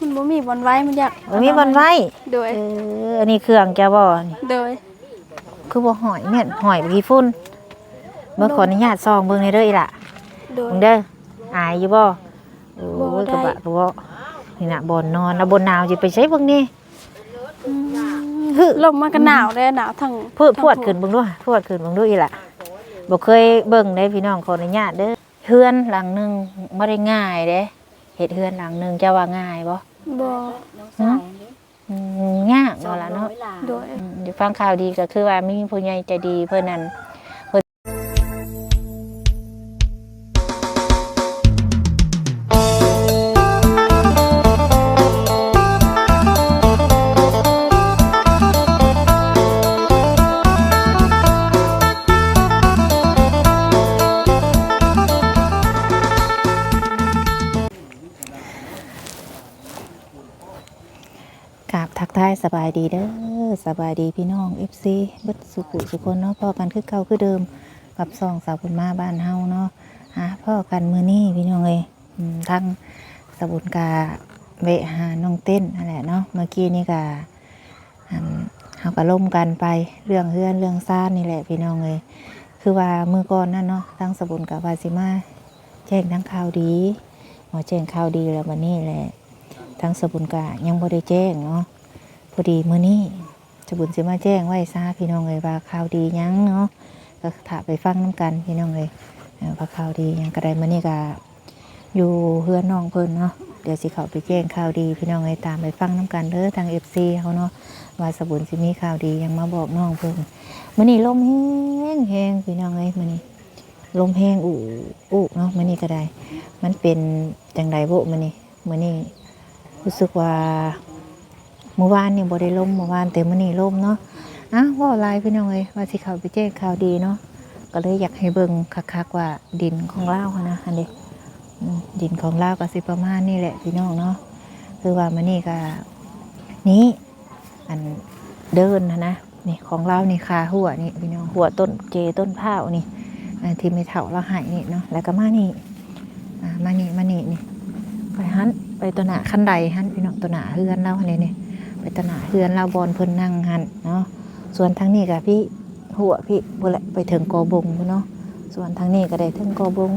ມັນບໍ່ມີບ່ອນໄວ້ ມັນຢາກ ບໍ່ມີບ່ອນໄວ້. ໂດຍ ເອີ ອັນນີ້ເຄື່ອງເຈົ້າບໍ່ນີ້? ໂດຍ ຄືບໍ່ຫ້ອຍແມ່ນ ຫ້ອຍຂີ້ຝຸ່ນ. ເບິ່ງ ໂດຍ ຂໍອະນຸຍາດສ່ອງເບິ່ງແດ່ເດີ້ ອີ່ຫຼ້າ. ໂດຍ ເບິ່ງເດີ້ ອາຍຢູ່ບໍ່? ໂອ້ຍ ບໍ່ໄດ້ ກະບະບໍ່ ນີ້ນະ ບ່ອນນອນ ແລ້ວບ່ອນໜາວຊິໄປໃສເບິ່ງນີ້? ອືມ ຫຶ ລົມມາກະໜາວເດ້ ໜາວທັງ ພວດ ທາງ ພວດຂຶ້ນເບິ່ງດູ ພວດຂຶ້ນເບິ່ງດູ ອີ່ຫຼ້າ. ບໍ່ເຄີຍເບິ່ງເດ້ພີ່ນ້ອງ ຂໍອະນຸຍາດເດີ້. ເຮືອນຫຼັງໜຶ່ງບໍ່ໄດ້ງ່າຍເດ້ ເຮັດເຮືອນຫຼັງໜຶ່ງ ເຈົ້າວ່າງ່າຍບໍ່? ບໍ່ ຫຶ ອືມ ຍາກເນາະຫຼ້າເນາະ. ໂດຍ ອືມ ໄດ້ຟັງຂ່າວດີ ກະຄືວ່າມີຜູ້ໃຫຍ່ໃຈດີເພິ່ນນັ້ນ ເພິ່ນ ກາບທັກທາຍສະບາຍດີເດີ້ ສະບາຍດີພີ່ນ້ອງ ເອັຟຊີ ເບິດສູ່ຜູ້ສູ່ຄົນເນາະ. ພໍ້ກັນຄືເກົ່າຄືເດີມກັບຊ່ອງສາວບຸນມາບ້ານເຮົາເນາະ. ອາ ພໍ້ກັນມື້ນີ້ພີ່ນ້ອງເອີຍ ອືມ ທາງສາວບຸນກະແວະຫານ້ອງເຕັ້ນຫັ້ນແຫຼະເນາະ. ເມື່ອກີ້ນີ້ກະ ອັນ ເຮົາກະລົມກັນໄປເລື່ອງເຮືອນເລື່ອງຊານນີ້ແຫຼະພີ່ນ້ອງເອີຍ. ຄືວ່າມື້ກ່ອນນັ້ນເນາະ ທາງສາວບຸນກະວ່າຊິມາແຈ້ງທາງຂ່າວດີ ມາແຈ້ງຂ່າວດີ ແລ້ວບັດນີ້ແຫຼະ ທາງສາວບຸນກະຍັງບໍ່ໄດ້ແຈ້ງເນາະ. ພໍດີມື້ນີ້ສາວບຸນຊິມາແຈ້ງໄວ້ຊາພີ່ນ້ອງເອີຍ ວ່າຂ່າວດີຫຍັງເນາະ. ກະຖ້າໄປຟັງນຳກັນພີ່ນ້ອງເອີຍ ເອີ ວ່າຂ່າວດີຫຍັງກະໄດ້. ມື້ນີ້ກະ ຢູ່ເຮືອນນ້ອງເພິ່ນເນາະ ດຽວຊິເຂົ້າໄປແຈ້ງຂ່າວດີພີ່ນ້ອງເອີຍ. ຕາມໄປຟັງນຳກັນເດີ້ ທາງ ເອັຟຊີ ເຮົາເນາະ ວ່າສາວບຸນຊິມີຂ່າວດີຫຍັງມາບອກນ້ອງເພິ່ນ. ມື້ນີ້ລົມແຮງໆ ພີ່ນ້ອງເອີຍ ມື້ນີ້ລົມແຮງອູກໆເນາະ. ມື້ນີ້ກະໄດ້ ມັນເປັນຈັ່ງໃດບຸ ມື້ນີ້ ມື້ນີ້ຮູ້ສຶກວ່າ ມື້ວານນີ້ບໍ່ໄດ້ລົມ ມື້ວານ ແຕ່ມື້ນີ້ລົມເນາະ. ອາ ເວົ້າຫຼາຍພີ່ນ້ອງເອີຍ ວ່າຊິເຂົ້າໄປແຈ້ງຂ່າວດີເນາະ ກະເລີຍຢາກໃຫ້ເບິ່ງຄັກໆວ່າດິນຂອງລາວຫັ້ນນະ ຫັ້ນເດ ອືມ ດິນຂອງລາວກະຊິປະມານນີ້ແຫຼະພີ່ນ້ອງເນາະ. ຄືວ່າມື້ນີ້ກະ ນີ້ ອັນເດີ່ນຫັ້ນນະ ນີ້ຂອງລາວນີ້ ຄາຮົ້ວນີ້ພີ່ນ້ອງ ຮົ້ວຕົ້ນເຈຕົ້ນພ້າວນີ້ ອາ ທີ່ແມ່ເຖົ້າລາວໃຫ້ນີ້ເນາະ. ແລ້ວກະມານີ້ ອາ ມານີ້ ມານີ້ນີ້ ໄປຫັ້ນ ໄປຕໍ່ໜ້າຄັນໄດຫັ້ນພີ່ນ້ອງ ຕໍ່ໜ້າເຮືອນລາວຫັ້ນເດນີ້ ໄປຕໍ່ໜ້າເຮືອນລາວ ບ່ອນເພິ່ນນັ່ງຫັ້ນເນາະ. ສ່ວນທາງນີ້ກະພີ້ ຮົ້ວພີ້ພຸ້ນແຫຼະ ໄປເຖິງກໍບົງພຸ້ນເນາະ. ສ່ວນທາງນີ້ກະໄດ້ເຖິງກໍບົງ.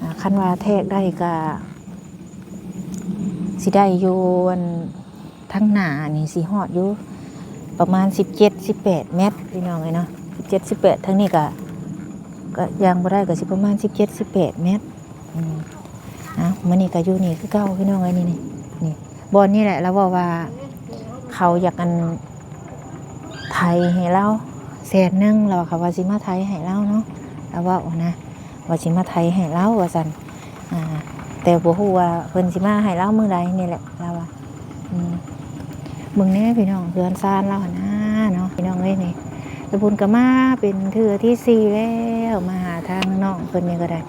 ອາ ຄັນວ່າແທກໄດ້ກະຊິໄດ້ຢູ່ ອັນ ທາງໜ້ານີ້ຊິຮອດຢູ່ປະມານສິບເຈັດ ສິບແປດແມັດພີ່ນ້ອງເອີຍເນາະ ສິບເຈັດ ສິບແປດ. ທາງນີ້ກະ ກະຍ່າງບໍ່ໄດ້ ກະຊິປະມານສິບເຈັດ ສິບແປດແມັດ. ອືມ ເອົາ ມື້ນີ້ກະຢູ່ນີ້ຄືເກົ່າພີ່ນ້ອງເອີຍ ນີ້ ນີ້ ນີ້ ບ່ອນນີ້ແຫຼະ. ລາວເວົ້າວ່າເຂົາຢາກ ອັນ ໄຖໃຫ້ລາວແສນໜຶ່ງ ລາວວ່າເຂົາວ່າຊິມາໄຖໃຫ້ລາວເນາະ ລາວເວົ້າຫັ້ນນະ ວ່າຊິມາໄຖໃຫ້ລາວວ່າຊັ້ນ. ອາ ແຕ່ບໍ່ຮູ້ວ່າເພິ່ນຊິມາໃຫ້ລາວມື້ໃດນີ້ແຫຼະ ລາວວ່າ. ອືມ ເບິ່ງແດ່ພີ່ນ້ອງ ເຮືອນຊານລາວຫັ້ນນາເນາະ ພີ່ນ້ອງເອີຍ. ນີ້ ສາວບຸນກະມາເປັນເທື່ອທີສີ່ແລ້ວ ມາຫາທາງນ້ອງເພິ່ນນີ້ກະໄດ້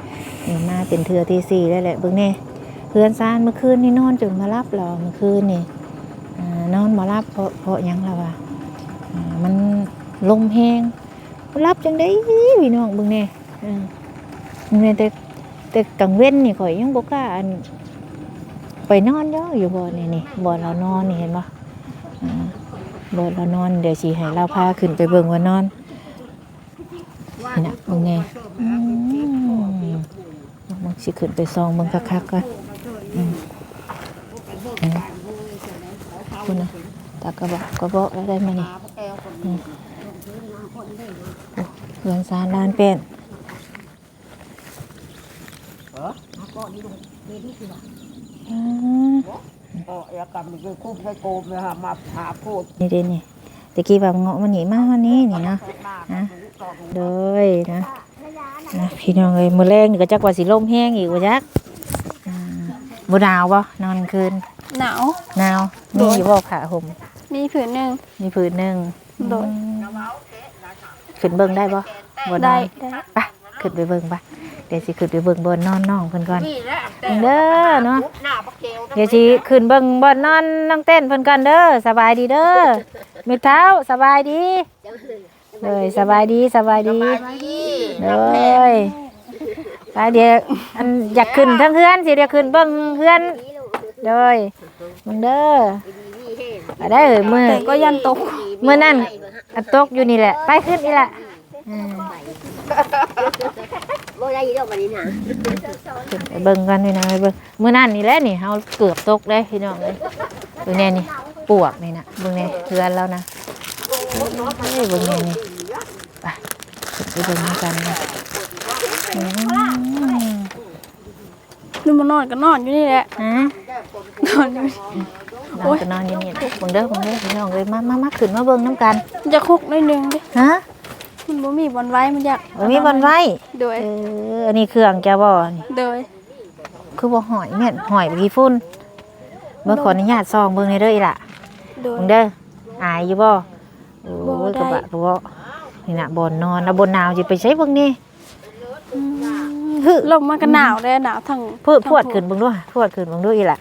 ນີ້ມາເປັນເທື່ອທີສີ່ແລ້ວແຫຼະ. ເບິ່ງແດ່ ເຮືອນຊານ ມື້ຄືນນີ້ນອນຈົນບໍ່ຫຼັບລາວ ມື້ຄືນນີ້ ອາ ນອນບໍ່ຫຼັບ ເພາະ ເພາະຫຍັງລາວວ່າ ອາ ມັນລົມແຮງ ບໍ່ຫຼັບຈັ່ງໃດພີ່ນ້ອງ. ເບິ່ງແດ່ ເອີ ແມ່ນແຕ່ ແຕ່ກາງເວັນນີ້ຂ້ອຍຍັງບໍ່ກ້າ ອັນ ໄປນອນຢູ່ ຢູ່ບ່ອນນີ້ ນີ້ ບ່ອນລາວນອນນີ້ ເຫັນບໍ່? ອາ ບ່ອນລາວນອນ ດຽວຊິໃຫ້ລາວພາຂຶ້ນໄປເບິ່ງວ່ານອນ ນີ້ນະ ເບິ່ງແດ່. ອືມ ເບິ່ງ ຊິຂຶ້ນໄປສ່ອງເບິ່ງຄັກໆກ່ອນ. ອືມ ເອີ ພຸ້ນນະ ຕາກະບອກກະບອກແລ້ວໄດ້ມານີ້. ອືມ ໂອ້ ເຮືອນຊານລານແປ້ນ. ອືມ ນີ້ເດ້ນີ້ ແຕ່ກີ້ວ່າເງາະມັນນີ້ມາຮອດນີ້ນີ້ເນາະ. ອະ ໂດຍນະ ນະ ພີ່ນ້ອງເອີຍ ມື້ແລງນີ້ກະຈັກວ່າຊິລົມແຮງອີກບໍ່ຈັກ. ອືມ ບໍ່ໜາວບໍ່ ນອນຄືນ? ໜາວ ໜາວ. ໂດຍ ມີຢູ່ບໍ່ຜ້າຫົ່ມ? ມີຜືນໜຶ່ງ ມີຜືນໜຶ່ງ. ໂດຍ ອືມ ຂຶ້ນເບິ່ງໄດ້ບໍ່? ບໍ່ນອນ ໄດ້ ໄດ້ ໄປ ຂຶ້ນໄປເບິ່ງ ໄປ ດຽວຊິຂຶ້ນໄປເບິ່ງບ່ອນນອນນ້ອງເພິ່ນກ່ອນ ເບິ່ງເດີເນາະ. ດຽວຊິຂຶ້ນເບິ່ງບ່ອນນອນນ້ອງເຕັ້ນເພິ່ນກ່ອນເດີ. ສະບາຍດີເດີ ແມ່ເຖົ້າ ສະບາຍດີ. ໂດຍ ສະບາຍດີ ສະບາຍດີ ໂດຍ. ໄປ ດຽວ ອັນ ຢາກຂຶ້ນເທິງເຮືອນ ຊິໄດ້ຂຶ້ນເບິ່ງເຮືອນ ໂດຍ ເບິ່ງເດີ ເອົາໄດ້ເອີຍ ມື້ ແຕ່ກໍຢ້ານຕົກ ມື້ນັ້ນ ອະ ຕົກຢູ່ນີ້ແຫຼະ ໄປຂຶ້ນອີກລະ ອືມ ບໍ່ໄດ້ດອກບັດນີ້ນະ ຂຶ້ນໄປເບິ່ງກ່ອນພີ່ນ້ອງເອີຍ ເບິ່ງ ມື້ນັ້ນນີ້ແຫຼະນີ້ ເຮົາເກືອບຕົກເດ້ພີ່ນ້ອງເອີຍ ເບິ່ງແດ່ນີ້ ປວກນີ້ນະ ເບິ່ງແດ່ ເຮືອນລາວນະ ເອີຍ ເບິ່ງແດ່ນີ້ ໄປ ຂຶ້ນໄປເບິ່ງນຳກັນເນາະ ອືມ. ຄືມານອນກໍນອນຢູ່ນີ້ແຫຼະ ຮະ ນອນຢູ່ ນອນກໍນອນຢູ່ນີ້ແຫຼະ ເບິ່ງເດີ ເບິ່ງເດີພີ່ນ້ອງເອີຍ ມາ ມາ ມາ ຂຶ້ນມາເບິ່ງນຳກັນ ຢາກຮຸກໜ້ອຍໜຶ່ງເດ້ ຮະ ມັນບໍ່ມີບ່ອນໄວ້ ມັນຢາກ ບໍ່ມີບ່ອນໄວ້ ໂດຍ ເອີ ອັນນີ້ເຄື່ອງເຈົ້າບໍ່ນີ້ ໂດຍ ຄືບໍ່ຫ້ອຍ ແມ່ນຫ້ອຍຂີ້ຝຸ່ນ ເບິ່ງ ໂດຍ ຂໍອະນຸຍາດສ່ອງເບິ່ງແດ່ເດີອີ່ຫຼ້າ ໂດຍ ເບິ່ງເດີ ອາຍຢູ່ບໍ່ ໂອ້ຍ ບໍ່ໄດ້ ກະບະກະເບາະ ນີ້ນະ ບ່ອນນອນ ລະບໍ່ໜາວຊິໄປໃສເບິ່ງແດ່ ອືມ ຫຶ ລົມມັນກໍໜາວເດ້ ໜາວທັງ ພວດ ພວດຂຶ້ນເບິ່ງດູ ພວດຂຶ້ນເບິ່ງດູອີ່ຫຼ້າ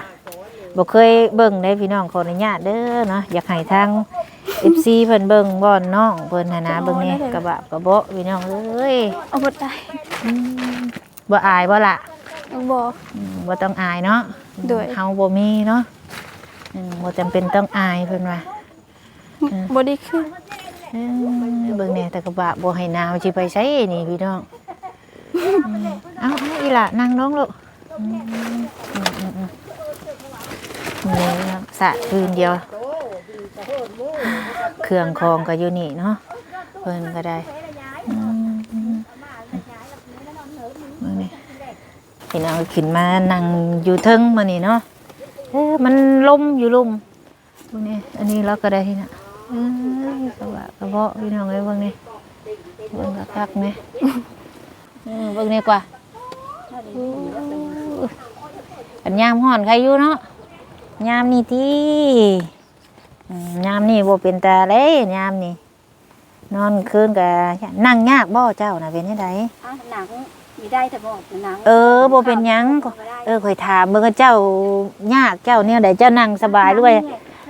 ບໍ່ເຄີຍເບິ່ງເດ້ພີ່ນ້ອງ ຂໍອະນຸຍາດເດີເນາະ ຢາກໃຫ້ທາງເອັຟຊີເພິ່ນເບິ່ງບ່ອນນ້ອງເພິ່ນຫັ້ນນະ ເບິ່ງແດ່ ກະບະກະເບາະພີ່ນ້ອງເອີຍ ເອົາບໍ່ໄດ້ ອືມ ບໍ່ອາຍບໍ່ລະ ບໍ່ ອືມ ບໍ່ຕ້ອງອາຍເນາະ ໂດຍ ເຮົາບໍ່ມີເນາະ ອືມ ບໍ່ຈຳເປັນຕ້ອງອາຍເພິ່ນວ່າ ອືມ ບໍ່ໄດ້ຄືນ ເອີ ເບິ່ງແດ່ ແຕ່ກະບະບໍ່ໃຫ້ໜາວຊິໄປໃສນີ້ພີ່ນ້ອງ ອືມ ເອົາ ເອົາ ອີ່ຫຼ້າ ນັ່ງລົງລູກ ອືມ ອືມ ອືມ ອືມ ນີ້ເນາະ ສະຄືນດຽວ ເຄື່ອງຂອງກໍຢູ່ນີ້ເນາະ ເພິ່ນກໍໄດ້ ອືມ ເບິ່ງນີ້ ພີ່ນ້ອງຂຶ້ນມານັ່ງຢູ່ເທິງມື້ນີ້ເນາະ ເອີ ມັນລົມຢູ່ລຸ່ມ ເບິ່ງນີ້ ອັນນີ້ລາວກໍໄດ້ນະ ເອີ ກະບະກະເບາະ ພີ່ນ້ອງເອີຍ ເບິ່ງນີ້ ເບິ່ງຄັກໆແດ່ ເອີ ເບິ່ງນີ້ກວ່າ ໂອ້ ອັນຍາມຮ້ອນໄຄຢູ່ເນາະ ຍາມນີ້ຕິ ອືມ ຍາມນີ້ບໍ່ເປັນຕາເດ້ ຍາມນີ້ ນອນຄືນກະ ນັ່ງຍາກບໍ່ເຈົ້ານະ ເປັນແນວໃດ? ອາ ນັ່ງມີໄດ້ແຕ່ບໍ່ນັ່ງ ເອີ ບໍ່ເປັນຫຍັງ ເອີ ຂ້ອຍຖາມເບິ່ງວ່າເຈົ້າຍາກ ເຈົ້າແນວໃດ ເຈົ້ານັ່ງສະບາຍຫຼືວ່າ ແລ້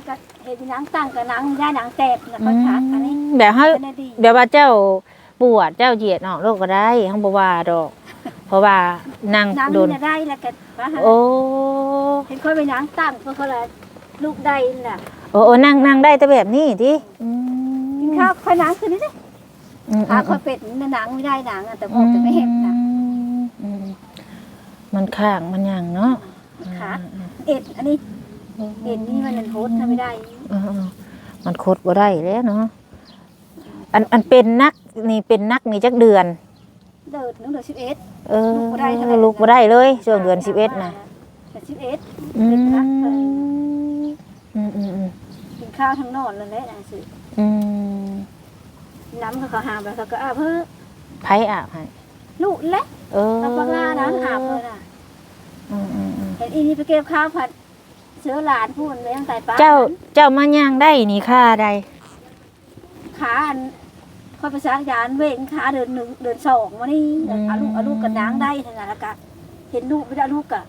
ວກໍເຮັດນັ່ງຕັ້ງກໍນັ່ງໄດ້ ນັ່ງແຕບ ແລ້ວກໍຄັກ ອືມ ອັນນີ້ ແບບເຮົາ ແບບວ່າເຈົ້າປວດ ເຈົ້າຢຽດອອກໂລດກໍໄດ້ ເຮົາບໍ່ວ່າດອກ ເພາະວ່ານັ່ງດົນ ນັ່ງໄດ້ ແລ້ວກໍ ໂອ້ ເຫັນຂ້ອຍໄປນັ່ງຕັ້ງ ເພາະຂ້ອຍລະລຸກໄດ້ນະ ໂອ້ ນັ່ງ ນັ່ງໄດ້ແຕ່ແບບນີ້ຕິ ອືມ ກິນຂ້າວຂ້ອຍນັ່ງຄືນີ້ເດ້ ອືມ ຂາຂ້ອຍເປັນນະ ນັ່ງບໍ່ໄດ້ ນັ່ງ ແຕ່ບອກແຕ່ແມ່ເຮັດນະ ອືມ ອືມ ມັນຄ້າງມັນຫຍັງເນາະ ມັນຂາດ ອືມ ເອັນອັນນີ້ ເອັນນີ້ມັນຫົດນະ ບໍ່ໄດ້ ເອີ ມັນຂົດບໍ່ໄດ້ແລ້ວເນາະ ອັນ ອັນເປັນໜັກນີ້ ເປັນໜັກນີ້ຈັກເດືອນ? ເດືອນໜຶ່ງ ເດືອນສິບເອັດ ເອີ ລຸກບໍ່ໄດ້ເລີຍ ຊ່ວງເດືອນສິບເອັດນະ ເດືອນສິບເອັດ ອືມ ເປັນໜັກ ອືມ ອືມ ອືມ ກິນຂ້າວທັງນອນນັ້ນແຫຼະ ອືມ ນ້ຳເຂົາຫາມແລ້ວເຂົາກໍອາບເຮີ້ ໃຜອາບໃຫ້? ລູກແຫຼະ ເອີ ກັບບັກຫຼ້ານັ້ນອາບເຮີ້ນະ ອືມ ອືມ ອືມ ເຫັນອີນີ້ໄປເກັບຂ້າວພັດ ເຊື້ອຫຼານຜູ້ນັ້ນໄປ ເຈົ້າ ເຈົ້າມາຍ່າງໄດ້ນີ້ຄ່າໃດ? ຂາອັນ ຂ້ອຍໄປສັກຢາອັນເວງຂາເດືອນໜຶ່ງ ເດືອນສອງມານີ້ ອືມ ເອົາລູກ ເອົາລູກກັບນາງໄດ້ຫັ້ນນະ ແລ້ວກະເຫັນລູກ ໄປເອົາລູກກະ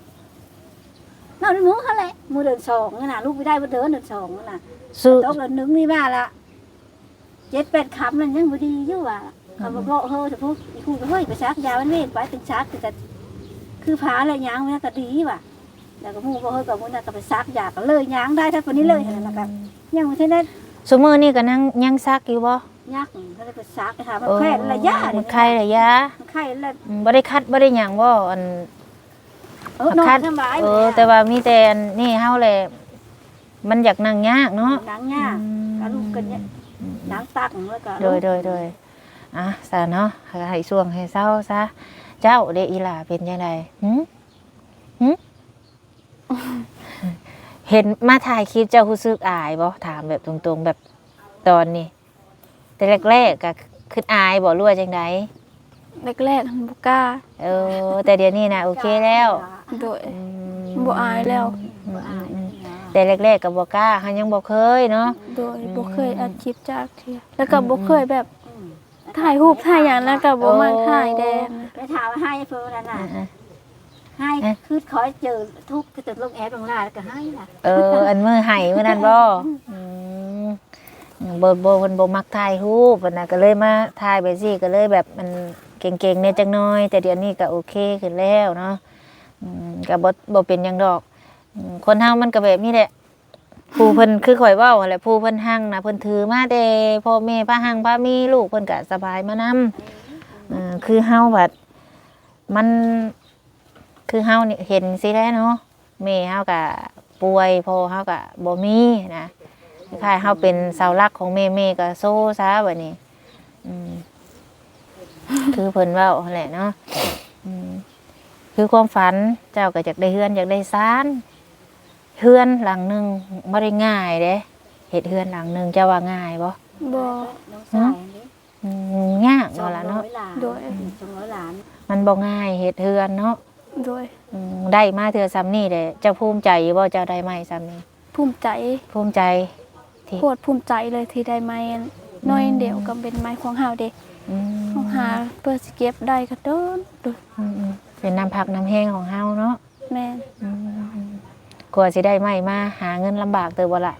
ນອນໃນມື້ຫັ້ນແຫຼະ ມື້ເດືອນສອງຫັ້ນນະ ລູກໄປໄດ້ບໍ່ເດີນ ເດືອນສອງຫັ້ນນະ ສຸດ ຕົກເດືອນໜຶ່ງນີ້ມາລະ ເຈັດແປດຄ່ຳນັ້ນຍັງບໍ່ດີຢູ່ວ່າ ອືມ ຄຳວ່າເບາະເຮີສະພຸດ ອີກຄູ່ກໍເຮີ້ຍ ໄປສັກຢາອັນເວງໄປ ຈຶ່ງສັກ ຄືພາແຫຼະ ຍ່າງມັນກໍດີວ່າ ແລ້ວກໍໝູ່ບໍ່ເຮີ້ກໍມື້ນັ້ນກໍໄປສັກຢາ ກໍເລີຍຍ່າງໄດ້ທັງປານນີ້ເລີຍ ອືມ ແລ້ວກໍ ຍັງບໍ່ທັນໄດ້ ຊຸມື້ນີ້ກໍຍັງ ຍັງສັກຢູ່ບໍ່? ຍັງ ບໍ່ໄດ້ໄປສັກ ໄປຫາໝາກ ເອີ ແຂນລະຢາ ໝາກໄຂ້ລະຢາ ໝາກໄຂ້ລະ ອືມ ບໍ່ໄດ້ຂັດບໍ່ໄດ້ຫຍັງບໍ່? ອັນ ເອີ ນອນ ຂັດ ສະບາຍ ເອີ ແຕ່ວ່າມີແຕ່ອັນນີ້ເຮົາແຫຼະ ມັນຢາກນັ່ງຍາກເນາະ ນັ່ງຍາກ ອືມ ກະລຸກກັນຍາກ ອືມ ນັ່ງຕັກແລ້ວກະ ໂດຍ ໂດຍ ໂດຍ ອ່ະ ຊະເນາະ ໃຫ້ຊ່ວງໃຫ້ເຊົາຊະ ເຈົ້າເດ ອີຫຼ້າເປັນຈັ່ງໃດ? ຫື? ຫື? ເຫັນມາຖ່າຍຄລິບ ເຈົ້າຮູ້ສຶກອາຍບໍ່? ຖາມແບບຕົງໆ ແບບຕອນນີ້ ແຕ່ແລກໆ ກະຄຶດອາຍບໍ່ ຫຼືວ່າຈັ່ງໃດ? ແລກໆ ຫັ້ນບໍ່ກ້າ ເອີ ແຕ່ດຽວນີ້ນະໂອເຄແລ້ວ ໂດຍ ອືມ ບໍ່ອາຍແລ້ວ ອືມ ອືມ ອືມ ແຕ່ແລກໆ ກະບໍ່ກ້າ ເຮົາຍັງບໍ່ເຄີຍເນາະ ໂດຍ ອືມ ບໍ່ເຄີຍອັດຄລິບຈັກເທື່ອ ແລ້ວກະ ອືມ ບໍ່ເຄີຍແບບ ອືມ ຖ່າຍຮູບຖ່າຍຫຍັງ ແລ້ວກໍບໍ່ມັກຖ່າຍແດ່ ໄປຖາມໃຫ້ເພິ່ນນັ້ນນະ ເອີໆ ໃຫ້ ເອີ ຄືຄອຍເຈີທຸກ ກໍຈະລົງແອບລົງລາ ແລ້ວກໍໃຫ້ລະ ເອີ ອັນມື້ໃຫ້ມື້ນັ້ນບໍ່? ອືມ ບໍ່ ບໍ່ ເພິ່ນບໍ່ມັກຖ່າຍຮູບ ເພິ່ນນະ ກໍເລີຍມາຖ່າຍໄປຊີ້ ກໍເລີຍແບບມັນເກັ່ງໆ ແດ່ຈັກໜ້ອຍ ແຕ່ດຽວນີ້ກໍໂອເຄຂຶ້ນແລ້ວເນາະ ອືມ ກໍບໍ່ ບໍ່ເປັນຫຍັງດອກ ອືມ ຄົນເຮົາມັນກໍແບບນີ້ແຫຼະ ຜູ້ເພິ່ນ ຄືຂ້ອຍເວົ້າຫັ້ນແຫຼະ ຜູ້ເພິ່ນຮັກນະ ເພິ່ນຖືມາແຕ່ພໍ່ແມ່ພາຮັ່ງພາມີ ລູກເພິ່ນກໍສະບາຍມານຳ. ເອີ ຄືເຮົາບັດ ມັນ ຄືເຮົານີ້ເຫັນຊີ້ແຫຼະເນາະ ແມ່ເຮົາກະປ່ວຍ ພໍ່ເຮົາກະບໍ່ມີນະ ຄ້າຍໆເຮົາເປັນເສົາຫຼັກຂອງແມ່ ແມ່ກະໂຊຊະບັດນີ້. ອືມ ຄືເພິ່ນເວົ້າຫັ້ນແຫຼະເນາະ. ອືມ ຄືຄວາມຝັນເຈົ້າກໍຢາກໄດ້ເຮືອນ ຢາກໄດ້ຊານ. ເຮືອນຫຼັງໜຶ່ງບໍ່ໄດ້ງ່າຍເດ້ ເຮັດເຮືອນຫຼັງໜຶ່ງ ເຈົ້າວ່າງ່າຍບໍ່? ບໍ່. ອືມ ຍາກເນາະລະເນາະ. ໂດຍ. ມັນບໍ່ງ່າຍເຮັດເຮືອນເນາະ. ໂດຍ. ອືມ ໄດ້ມາເທື່ອສ່ຳນີ້ແຫຼະ ເຈົ້າພູມໃຈຢູ່ບໍ່ ເຈົ້າໄດ້ໄມ້ສ່ຳນີ້? ພູມໃຈ. ພູມໃຈ ທີ່ ໂຄດພູມໃຈເລີຍທີ່ໄດ້ໄມ້ໜ້ອຍດຽວ ອືມ ກໍເປັນໄມ້ຂອງເຮົາເດ້. ອືມ ເຮົາຫາເພື່ອຊິເກັບໄດ້ກໍດົນ. ອືມໆ ເປັນນ້ຳພັກນ້ຳແຮງຂອງເຮົາເນາະ. ແມ່ນ. ອືມ ກວ່າຊິໄດ້ໄມ້ມາ ຫາເງິນລຳບາກເຕີບບໍ່ລະ?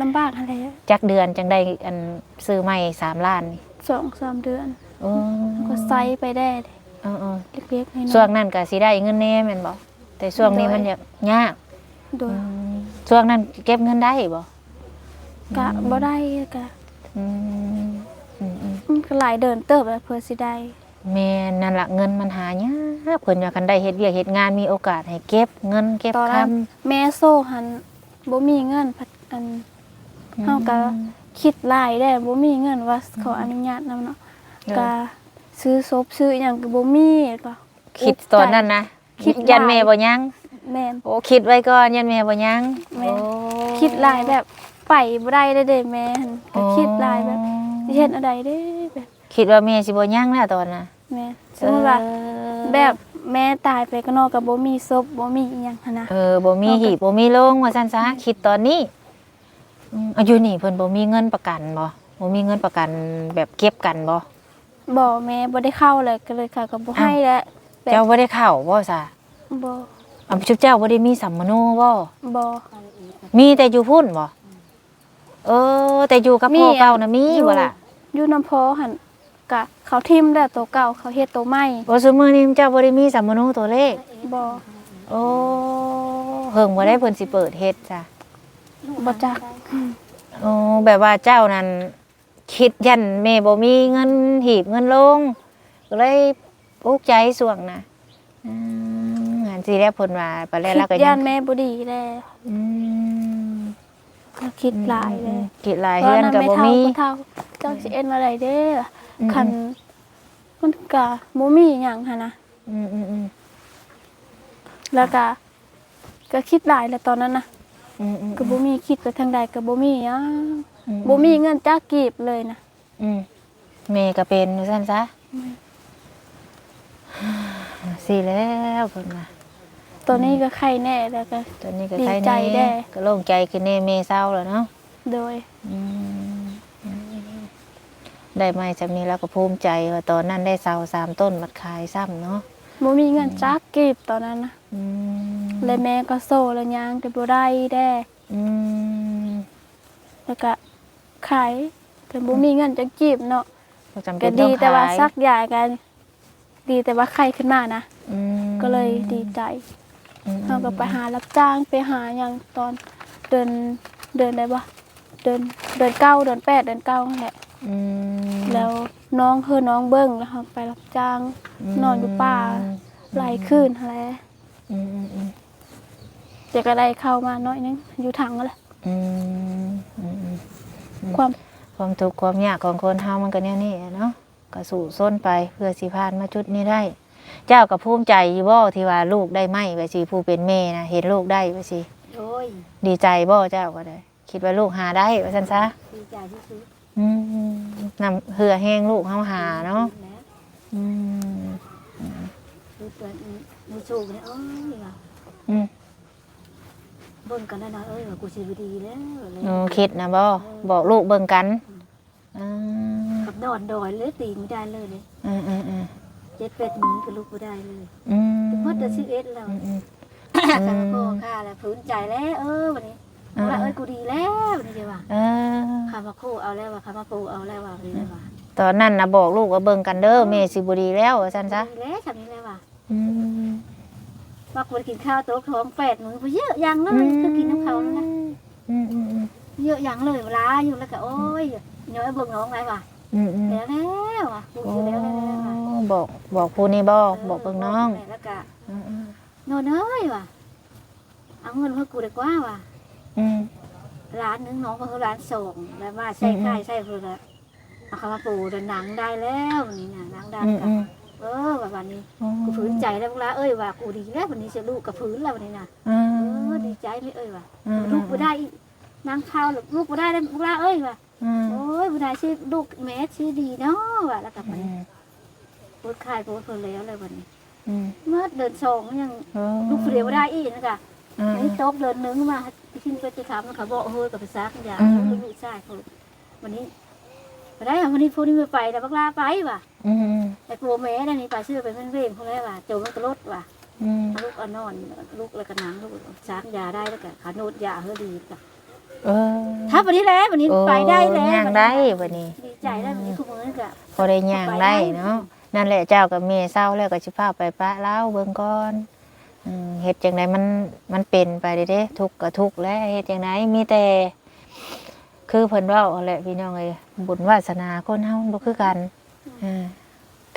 ລຳບາກຫັ້ນແຫຼະ. ຈັກເດືອນຈັ່ງໄດ້ ອັນ ຊື້ໄມ້ສາມລ້ານນີ້? ສອງສາມເດືອນ. ໂອ້ ກໍໃຊ້ໄປແດ່. ເອີໆ ເລັກໆນ້ອຍໆ. ຊ່ວງນັ້ນກໍຊິໄດ້ເງິນແດ່ແມ່ນບໍ່? ແຕ່ຊ່ວງນີ້ມັນ ໂດຍ ຍາກ ຍາກ. ໂດຍ. ອືມ ຊ່ວງນັ້ນເກັບເງິນໄດ້ບໍ່? ກະ ອືມ ບໍ່ໄດ້ ກະ ອືມ ອືມໆ ມັນກໍຫຼາຍເດືອນເຕີບແລ້ວເພື່ອຊິໄດ້. ແມ່ນ ນັ້ນລະ ເງິນມັນຫາຍາກ ເພິ່ນວ່າຄັນໄດ້ເຮັດວຽກເຮັດງານ ມີໂອກາດໃຫ້ເກັບເງິນເກັບຄຳ. ຕອນນັ້ນແມ່ໂຊຫັ້ນບໍ່ມີເງິນ ພັດ ອັນ ອືມ ເຮົາກໍຄິດຫຼາຍແດ່ ບໍ່ມີເງິນວ່າ ອືມ ຂໍອະນຸຍາດນຳເນາະ. ໂດຍ. ກໍຊື້ສົບຊື້ຫຍັງກໍບໍ່ມີ ກໍ ຄິດຕອນນັ້ນນະ ຄິດຢ້ານແມ່ບໍ່ຍັງ. ແມ່ນ. ໂອ້ ຄິດໄວ້ກ່ອນ ຢ້ານແມ່ບໍ່ຍັງ. ແມ່ນ. ໂອ້ ຄິດຫຼາຍແບບໄປບໍ່ໄດ້ເດ້ແມ່ ກໍຄິດຫຼາຍແບບ ອໍ ຊິເຮັດແນວໃດເດ້ ແບບ ຄິດວ່າແມ່ຊິບໍ່ຍັງແລ້ວຕອນນະ. ແມ່ນ. ສົມມຸດວ່າ ເອີ ແບບແມ່ຕາຍໄປກໍເນາະ ກໍບໍ່ມີສົບ ບໍ່ມີອີ່ຫຍັງຫັ້ນນະ. ເອີ ບໍ່ມີ ເຮົາກໍ ຫີບ ບໍ່ມີໂລງ ວ່າຊັ້ນຊະ. ແມ່ນ. ຄິດຕອນນີ້. ອືມ ອາ ຢູ່ນີ້ເພິ່ນບໍ່ມີເງິນປະກັນບໍ່? ບໍ່ມີເງິນປະກັນແບບເກັບກັນບໍ່? ບໍ່ ແມ່ບໍ່ໄດ້ເຂົ້າເລີຍ ກໍເລີຍເຂົາກໍບໍ່ໃຫ້ແຫຼະ. ເອົ້າ ແບບ ເຈົ້າບໍ່ໄດ້ເຂົ້າບໍ່ຊະ? ບໍ່. ເອົ້າ ຊຸມເຈົ້າບໍ່ໄດ້ມີສຳມະໂນບໍ່? ບໍ່. ມີແຕ່ຢູ່ພຸ້ນບໍ່? ເອີ ແຕ່ຢູ່ກັບພໍ່ເກົ່ານະມີບໍ່ລະ? ຢູ່ນຳພໍ່ຫັ້ນ ກະເຂົາຖິ້ມແລ້ວໂຕເກົ່າ ເຂົາເຮັດໂຕໃໝ່. ໂອ້ ຊຸມື້ນີ້ເຈົ້າບໍ່ໄດ້ມີສຳມະໂນໂຕເລກ? ບໍ່. ໂອ້ ເຫິງບໍ່ໄດ້ເພິ່ນຊິເປີດເຮັດຊະ? ບໍ່ຈັກ. ໂອ້ ແບບວ່າເຈົ້ານັ້ນ ຄິດຢ້ານແມ່ບໍ່ມີເງິນຮີບເງິນໂລງ ກໍເລີຍອຸກໃຈຊ່ວງນະ. ອືມ ຫັ້ນຊິແລ້ວເພິ່ນວ່າ ປາແລ້ວລາວກໍ ຄິດຢ້ານແມ່ບໍ່ດີແລ້ວ. ອືມ ລາວຄິດຫຼາຍແລ້ວ. ອືມໆ ຄິດຫຼາຍ ເຮືອນກໍບໍ່ມີ. ເຖົ້າ ເຖົ້າ ເຈົ້າຊິເຮັດແນວໃດເດ້? ອືມໆ ຄັນມັນກໍບໍ່ມີຫຍັງຫັ້ນນະ. ອືມໆໆ ແລ້ວກໍ ກໍຄິດຫຼາຍແຫຼະຕອນນັ້ນນະ. ອືມໆໆ ກໍບໍ່ມີ ຄິດໄປທາງໃດກໍບໍ່ມີຫຍັງ. ອືມໆ ບໍ່ມີເງິນຈັກກີບເລີຍນະ. ອືມ ແມ່ກໍເປັນວ່າຊັ້ນຊະ. ແມ່ນ. ຊີ້ແລ້ວເພິ່ນວ່າ ຕອນນີ້ກໍໄຄແດ່ ແລ້ວກໍ ຕອນນີ້ກໍໄຄແດ່ ດີໃຈແດ່ ກໍໂລ່ງໃຈຂຶ້ນແດ່ ແມ່ເຊົາແລ້ວເນາະ. ໂດຍ. ອືມ ໄດ້ໄມ້ຊ່ຳນີ້ລາວກໍພູມໃຈວ່າຕອນນັ້ນໄດ້ເສົາສາມຕົ້ນ ບັດຂາຍຊ້ຳເນາະ. ບໍ່ມີເງິນ ອືມ ຈັກກີບຕອນນັ້ນນະ. ອືມ ແລະແມ່ກໍໂຊແລ້ວ ຍ່າງກໍບໍ່ໄດ້ແດ່. ອືມ ແລ້ວກໍຂາຍ ກໍບໍ່ມີເງິນຈັກກີບເນາະ. ກໍຈຳເປັນຕ້ອງຂາຍ. ກໍດີແຕ່ວ່າສັກຢາກໍ ດີແຕ່ວ່າໄຂ້ຂຶ້ນມານະ. ອືມ ກໍເລີຍດີໃຈ. ອືມໆໆ ເຮົາກໍໄປຫາຮັບຈ້າງ ໄປຫາຫຍັງຕອນເດືອນ ເດືອນໃດບໍ່ ເດືອນ ເດືອນເກົ້າ ເດືອນແປດ ເດືອນເກົ້າຫັ້ນແຫຼະ. ອືມ ແລ້ວນ້ອງ ເຮີນ້ອງເບິ່ງ ແລ້ວເຮົາໄປຮັບຈ້າງ ອືມ ນອນຢູ່ປ່າ ອືມ ຫຼາຍຄືນຫັ້ນແຫຼະ. ອືມໆ ແຕ່ກໍໄດ້ເຂົ້າມາໜ້ອຍໜຶ່ງ ຢູ່ຖັງຫັ້ນແຫຼະ. ອືມ ອືມໆ ຄວາມ ຄວາມທຸກຄວາມຍາກຂອງຄົນເຮົາມັນກໍແນວນີ້ແຫຼະເນາະ. ກໍສູ້ຊົນໄປເພື່ອຊິຜ່ານມາຈຸດນີ້ໄດ້. ເຈົ້າກໍພູມໃຈຢູ່ບໍ່ ທີ່ວ່າລູກໄດ້ໄມ້ແບບຊີ້ ຜູ້ເປັນແມ່ນະ ເຫັນລູກໄດ້ແບບຊີ້? ໂອ້ຍ ດີໃຈບໍ່ ເຈົ້າກໍໄດ້ ຄິດວ່າລູກຫາໄດ້ວ່າຊັ້ນຊະ? ດີໃຈທີ່ສຸດ. ອືມ ນ້ຳເຫື່ອແຮງລູກເຮົາຫາເນາະ. ແມ່ນແຫຼະ. ອືມ ອືມ ຄືເພິ່ນ ອືມ ມີໂຊກແລ້ວ ໂອ້ຍ ວ່າ ອືມ ເບິ່ງກັນນະນ້ອຍເອີຍ ວ່າກູຊິບໍ່ດີແລ້ວ. ໂອ້ ຄິດນະບໍ່? ເອີ ບອກລູກເບິ່ງກັນ. ອືມ ອືມ ກັບນອນດອຍເລີຍ ຕີນບໍ່ໄດ້ເລີຍເດ້. ເອີໆໆ ເຈັດແປດມື້ກໍລຸກບໍ່ໄດ້ເລີຍ. ອືມ ໝົດແຕ່ສິບເອັດແລ້ວ. ອືມໆ ຂ້າກໍພໍຂ້າແລ້ວ ຟື້ນໃຈແລ້ວ ເອີ ບັດນີ້. ເອີໆ ວ່າ ເອີຍ ກູດີແລ້ວ ນີ້ວ່າ. ເອີ ຂ້າມາໂຄເອົາແລ້ວວ່າ ຂ້າມາໂຄເອົາແລ້ວວ່າ ນີ້ວ່າ. ຕອນນັ້ນນະບອກລູກວ່າ ເບິ່ງກັນເດີ ອືມ ແມ່ຊິບໍ່ດີແລ້ວ ວ່າຊັ້ນຊະ. ບໍ່ດີແລ້ວ ຊ່ຳນີ້ແລ້ວວ່າ. ອືມ ວ່າບໍ່ໄດ້ກິນເຂົ້າ ໂຕະຂອງແປດມື້ ບໍ່ເຢີະຫຍັງເລີຍ ຄືກິນນຳເຂົານັ້ນນະ. ອືມໆໆ ເຢີະຫຍັງເລີຍ ຫຼາຍຢູ່ ແລ້ວກໍ ໂອ້ຍ ຍ້ອຍເບິ່ງນ້ອງໄດ້ວ່າ ອືມໆ ແລ້ວແລ້ວວ່າ ກູຊິແລ້ວແລ້ວວ່າ. ໂອ້ ບອກ ບອກຜູ້ນີ້ບໍ່? ເອີ ບອກເບິ່ງນ້ອງ ບອກແລ້ວກໍ ອືມໆ ໂນນເອີຍວ່າ ເອົາເງິນໃຫ້ກູດີກວ່າວ່າ. ອືມ ລ້ານໜຶ່ງ ນ້ອງເພິ່ນລ້ານສອງ ແລ້ວວ່າໃຊ້ ອືມໆ ຂາຍໃຊ້ເພິ່ນລະ ເອົາເຂົ້າມາປູແລ້ວ ນັ່ງໄດ້ແລ້ວນີ້ນະ ນັ່ງໄດ້ ອືມໆ ກໍ ເອີ ວ່າບາດນີ້ ໂອ້ ກູຟື້ນໃຈແລ້ວ ບັກຫຼ້າເອີຍວ່າ ກູດີແລ້ວບາດນີ້ ຊິລູກກໍຟື້ນແລ້ວບາດນີ້ນະ. ອືມ ເອີ ດີໃຈແມ່ເອີຍວ່າ ອືມໆໆ ລູກບໍ່ໄດ້ອີກ ນັ່ງເຂົ້າ ລູກບໍ່ໄດ້ແລ້ວ ບັກຫຼ້າເອີຍວ່າ. ອືມ ໂອ້ຍ ບໍ່ໄດ້ຊິລູກແມ່ຊິດີເນາະວ່າ ແລ້ວກໍໄປ ອືມ ໂພດຂາຍໂພດເພິ່ນແລ້ວ ແລ້ວບາດນີ້ ອືມ ໝົດເດືອນສອງຍັງ ເອີ ລູກຜູ້ດຽວບໍ່ໄດ້ອີກນະກະ ອືມ ອັນນີ້ຕົກເດືອນໜຶ່ງມາ ຊິໄປໄປທຳ ແລ້ວກໍບໍ່ເຮີ້ ກໍໄປຊັກຢາ ອືມ ລູກຊາຍເພິ່ນ ບາດນີ້ ບໍ່ໄດ້ ບາດນີ້ຜູ້ນີ້ບໍ່ໄປ ແລ້ວບັກຫຼ້າໄປວ່າ. ອືມ ໄອ້ຜົວແມ່ນັ້ນນີ້ ປາເຊື່ອໄປເວັນເວງພຸ້ນແຫຼະວ່າ ໂຈມັນກໍລົດວ່າ ອືມ ລູກເອົານອນ ລູກແລ້ວກໍນັ່ງ ລູກສາກຢາໄດ້ ແລ້ວກໍຂາໂນດຢາເຮີດີກໍ ເອີ ຖ້າບັດນີ້ແຫຼະ ບັດນີ້ ໂອ້ ໄປໄດ້ແລ້ວ ຍ່າງໄດ້ບັດນີ້ ດີໃຈແລ້ວ ອືມ ບັດນີ້ ທຸກມື້ນີ້ກໍ ພໍໄດ້ຍ່າງໄດ້ເນາະ. ນັ້ນແຫຼະ ເຈົ້າກັບແມ່ເຊົາແລ້ວ ກໍຊິພາໄປປະລາວເບິ່ງກ່ອນ. ອືມ ເຮັດຈັ່ງໃດ ມັນ ມັນເປັນໄປເດ້ ທຸກກໍທຸກແຫຼະ ເຮັດຈັ່ງໃດ ມີແຕ່ ຄືເພິ່ນເວົ້າຫັ້ນແຫຼະ ພີ່ນ້ອງເອີຍ ບຸນວາສະໜາຄົນເຮົາມັນບໍ່ຄືກັນ. ອືມ ເອີ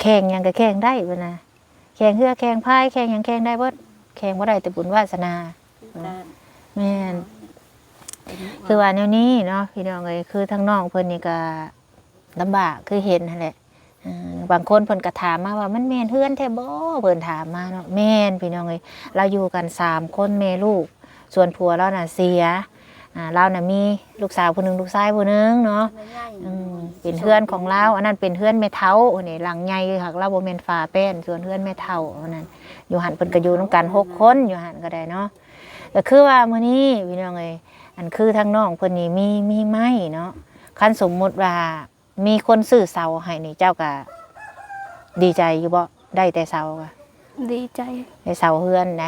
ແຂ່ງຫຍັງກໍແຂ່ງໄດ້ພຸ້ນນະ ແຂ່ງເຮືອແຂ່ງພາຍ ແຂ່ງຫຍັງແຂ່ງໄດ້ເບິດ ແຂ່ງບໍ່ໄດ້ແຕ່ບຸນວາສະໜາ. ແມ່ນ ຄືວ່າແນວນີ້ເນາະ ພີ່ນ້ອງເອີຍ ຄືທາງນ້ອງເພິ່ນນີ້ກໍລຳບາກ ຄືເຫັນຫັ້ນແຫຼະ. ເອີ ບາງຄົນເພິ່ນກໍຖາມມາວ່າ ມັນແມ່ນເຮືອນແທ້ບໍ່? ເພິ່ນຖາມມາເນາະ. ແມ່ນ ພີ່ນ້ອງເອີຍ ລາວຢູ່ກັນສາມຄົນແມ່ລູກ ສ່ວນຜົວລາວນະເສຍ ອາ ລາວນະມີລູກສາວຜູ້ໜຶ່ງ ລູກຊາຍຜູ້ໜຶ່ງເນາະ. ອືມ ເປັນເຮືອນຂອງລາວ ອັນນັ້ນເປັນເຮືອນແມ່ເຖົ້ານີ້ ຫຼັງໃຫຍ່ຢູ່ ຫາກລາວບໍ່ແມ່ນຝາແປ້ນ ສ່ວນເຮືອນແມ່ເຖົ້າອັນນັ້ນ ຢູ່ຫັ້ນເພິ່ນກໍຢູ່ນຳກັນຫົກຄົນ ຢູ່ຫັ້ນກໍໄດ້ເນາະ. ກໍຄືວ່າມື້ນີ້ ພີ່ນ້ອງເອີຍ ອັນຄືທາງນ້ອງເພິ່ນນີ້ມີ ມີໄມ້ເນາະ ຄັນສົມມຸດວ່າ ມີຄົນຊື້ເສົາໃຫ້ນີ້ ເຈົ້າກະດີໃຈຢູ່ບໍ່? ໄດ້ແຕ່ເສົາກະ ດີໃຈ ໄດ້ເສົາເຮືອນໃດ.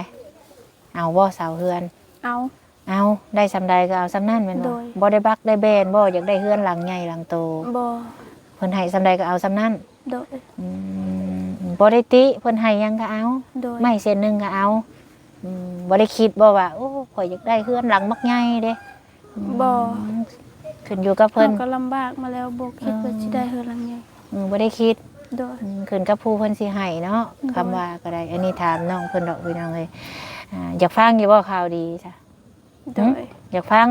ເອົາບໍ່ເສົາເຮືອນ? ເອົາ ເອົາ ໄດ້ສ່ຳໃດກໍເອົາສ່ຳນັ້ນແມ່ນບໍ່? ໂດຍ ບໍ່ໄດ້ບັກໄດ້ແບນບໍ່? ຢາກໄດ້ເຮືອນຫຼັງໃຫຍ່ຫຼັງໂຕ? ບໍ່ ເພິ່ນໃຫ້ສ່ຳໃດກໍເອົາສ່ຳນັ້ນ? ໂດຍ ອືມ ບໍ່ໄດ້ຕິ ເພິ່ນໃຫ້ຫຍັງກໍເອົາ? ໂດຍ ໄມ້ເສັ້ນໜຶ່ງກໍເອົາ? ອືມ ບໍ່ໄດ້ຄິດບໍ່ວ່າ ໂອ້ ຂ້ອຍຢາກໄດ້ເຮືອນຫຼັງບັກໃຫຍ່ເດ້? ບໍ່ ອືມ ຂຶ້ນຢູ່ກັບເພິ່ນ ເຮົາກໍລຳບາກມາແລ້ວ ບໍ່ຄິດວ່າ ເອີ ຊິໄດ້ເຮືອນຫຼັງໃຫຍ່. ອືມ ບໍ່ໄດ້ຄິດ ໂດຍ ອືມ ຂຶ້ນກັບຜູ້ເພິ່ນຊິໃຫ້ເນາະ. ໂດຍ ຄຳວ່າກໍໄດ້ ອັນນີ້ຖາມນ້ອງເພິ່ນດອກ ພີ່ນ້ອງເອີຍ. ອ່າ ຢາກຟັງຢູ່ບໍ່ຂ່າວດີຊະ? ໂດຍ ຫຶ? ຢາກຟັງ